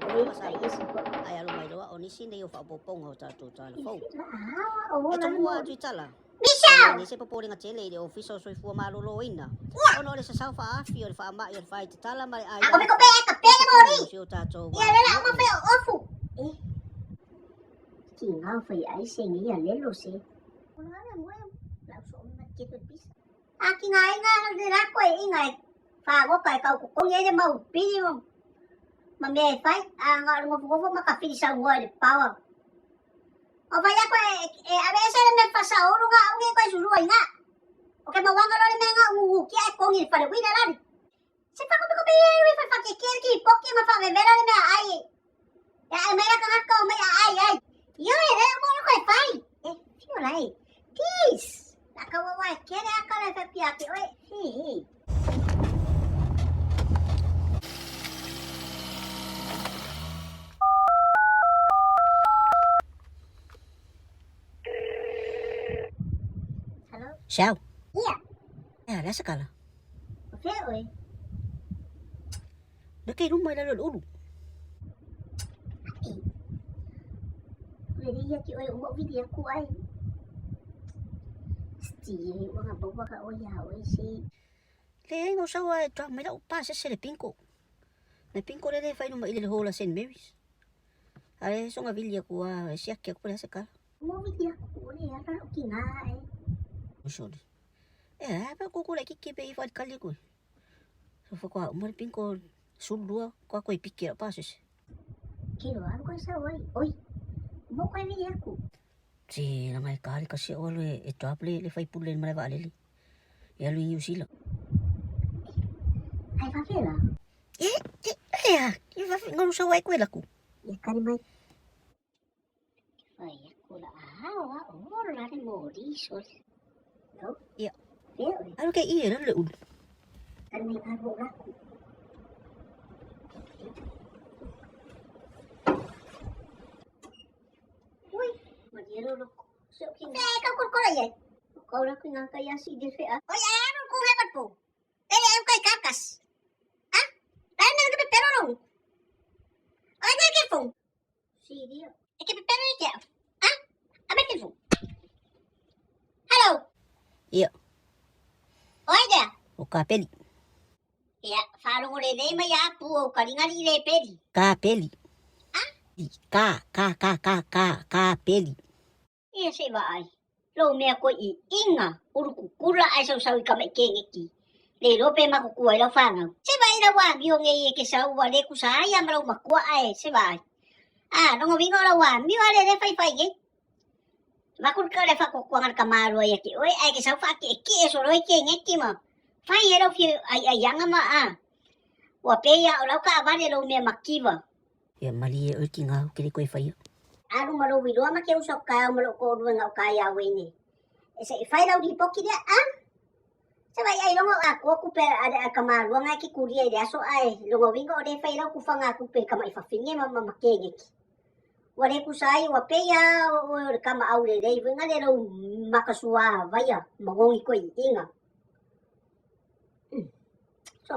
Ai alu mai loa o nisi nei o faaopoopoga o tatou tala fou. E tomua atu i tala. Michelle! Ni se popolega tele i le Ofisa o Soifua Maloloina ona o le sasao faaafi o le faamai o le fai tatala ma le aiga. Si o tatou A ki ngā inga le rako e inga e whāwoka e kaukokongi ai le mau pili ma, ma mea e whai, a ngā o le ngofongofo ma ka whiri saungoa i le pawa. O whai ako e, e awe ese le mea whasa olu ngā unge koe surua i ngā. O ke mawanga lo le mea ngā ungu kia e kongi i whare wina rari. Se whakopikopi e ui whai whakeke ki poki ma whawewera le mea ai. E ai mai raka ngaka o mai a ai ai. Io e re mo lo koe whai. E, whio lai. Tis! La ka wawa e kere aka le whai pia ki oe. Hi hi. Hello? Ciao. Ia. E, le asa kala. O fea oe? Le kei ruma i lalo le ulu. Ai. Le ria ki oe uma vili aku ai. Sti e ua nga bawa ka oe ia oe se. Le ai ngau saua e toa mai lau pa se le pinko. Le pinko le le fai numa i le hola St. Mary's. Ale songa vili aku a e siaki aku le asa kala. Uma vili aku o le ala o ki ngā e. Usoli. E a pa koko le kiki pe i fai kali ku. So fa kwa uma le pinko sulua kwa ko i piki pa se. Ke lo alu ka sau ai. Oi. Mo koe vili aku. Si la ngai kali kasi o le e toa le le fai pule ma le va lele. E alu i New Zealand. Ai fa fela. E e e a, i fa ngalu sau ai koe laku. Ia kari mai. Fai aku la ao a o la le mori sol. No? Ia. Fea oe. Alu ke i e le ulu. Kari mai alu laku. Ui, ma dia lo loko. So ki nga ka ko ko ye. Ko la ki nga ka ya si de fea. Oi ai anu ku he pu. Ele ai kai kakas. Ah? Lai na ke pero lo. Oi ne ke fu. Si dia. E ke pero ni ke. Ah? Abe ke fu. Hello. Ia. Oi dia. O ka peli. Ia, whārongo le nei mai a pu o karingari le peli. Ka peli. Ah? Ka, ka, ka, ka, ka, ka peli. Ia se wa ai. Lo mea koe i inga, uru kukura ai sau sau i ka mai kenge ki. Le lope ma kuku ai lau whāngau. Se wa i lau amio nge i e ke sau wa le kusa ai a marau makua ai, se wa ai. A, rongo wingo lau amio a le le whai whai nge. Makuru ka le whakokuanga ka mārua ia ki oe, ai ke sau wha ki e ki e soro i kenge ki ma. Whai e lau whiu ai ai anga ma a. Ua pēia o lau ka aware lau mea makiwa. Ia mali e oe ki ngā kere koe whaia. Alu ma lou iloa ma ke uso ka ma lou koʻolua nga o ka ia wene. E se i whai lau lipoki lea a. Se vai ai longo a kua kupe a a ka malua nga ki kuria i le aso ae longo wingo o le whai lau kufa nga kupe ka mai whawhinge ma ma makenge ki. Ua le kusa ai ua peia o o le kama au le lei winga le lau makasua vaia mangongi koe i inga. So.